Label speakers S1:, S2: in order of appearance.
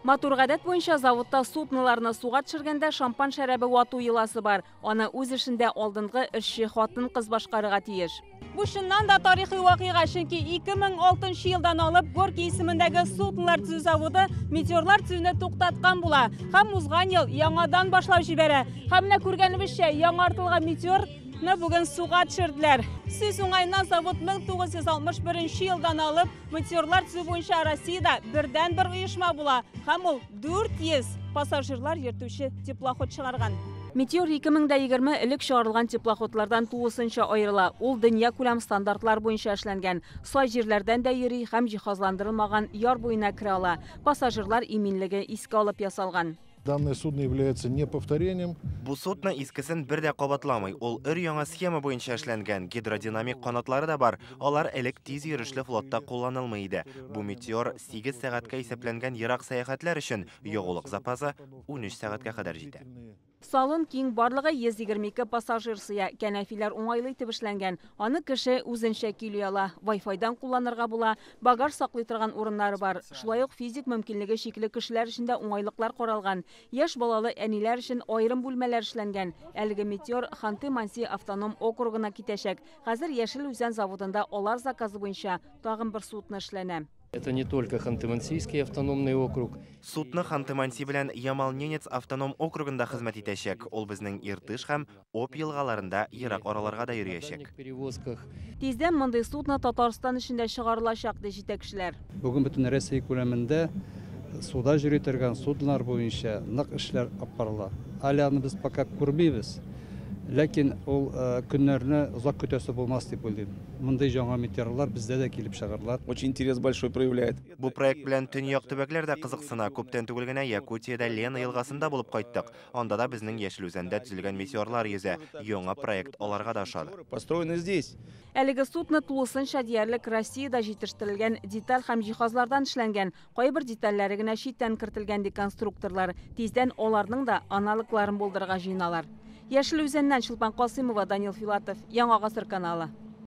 S1: Матур гадәт буенча заводта судноларны суга төшергәндә шампан шәрабе вату йоласы бар. Аны үз эшендә алдынгы эшче хатын-кыз башкарырга тиеш. Бу чыннан да тарихи вакыйга, чөнки 2006 елдан алып Горький исемендәге суднолар төзү заводы метеорлар төзүне туктаткан була һәм узган ел яңадан башлап җибәрә. Һәм менә күргәнебезчә, яңартылган метеорны бүген суга төшерделәр. Сүз уңаеннан, завод 1961 елдан алып метеорлар төзү буенча Россиядә бердән-бер оешма була һәм ул 400 пассажирлар йөртүче теплоход чыгарган. Метеор 2020 элек чыгарылган теплоходлардан тулысынча аерыла. Ул дөнья күләм стандартлар буенча эшләнгән. Сай җирләрдән дә йөри һәм җиһазландырылмаган яр буена керә ала. Пассажирлар иминлеге искә алып ясалган.
S2: Данное судно является не повторением.
S3: Бу судно искесен бер дә кабатламый. Ул өр яңа схема буенча эшләнгән. Гидродинамик канатлары да бар. Алар элек тиз йөрешле флотта кулланылмый иде. Бу метеор 8 сәгатькә исәпләнгән ерак сәяхәтләр өчен, ягулык запасы 13 сәгатькә кадәр җитә.
S1: Салон киң, барлыгы 122 пассажир сыя. Кәнәфиләр уңайлы итеп эшләнгән. Аны кеше үзенчә көйли ала. Wi-Fi-дан кулланырга була. Багаж саклый торган урыннары бар. Шулай ук физик мөмкинлеге чикле кешеләр өчен дә уңайлыклар каралган. Яшь балалы әниләр өчен аерым бүлмәләр эшләнгән. Әлеге метеор Ханты-Манси автоном округына китәчәк. Хәзер Яшел Үзән заводында алар заказы буенча тагын бер судно эшләнә.
S4: Это не только Ханты-Мансийский автономный округ.
S3: Судно Ханты-Манси белән Ямал-Ненец автоном округында хезмәт итәчәк. Ул безнең Иртыш һәм Обь елгаларында ерак араларга да йөриячәк.
S4: Перевозках.
S1: Тиздән мондый судно Татарстан өчен дә чыгарылачак, ди җитәкчеләр.
S5: Бүген бөтен Россия күләмендә суда йөри торган суднолар буенча нык эшләр алып барыла. Әле аны без пока күрмибез. Ләкин ул көннәрне озак көтәсе булмас дип уйлыйм. Мондый яңа метеорлар бездә дә килеп чыгарлар.
S6: Очень интерес большой проявляет.
S3: Бу проект белән төньяк төбәкләр дә кызыксына. Күптән түгел генә Якутиядә Лена елгасында булып кайттык. Анда да безнең Яшел Үзәндә төзелгән метеорлар йөзә. Яңа проект аларга да ошады.
S6: Построены здесь.
S1: Әлеге судно тулысынча диярлек Россиядә җитештерелгән деталь һәм җиһазлардан эшләнгән. Кайбер детальләре генә читтән кертелгән, ди конструкторлар. Тиздән аларның да аналогларын булдырырга җыеналар. Яшел Үзәннән Чулпан Касыймова, Данил Филатов, Яңа Гасыр каналы.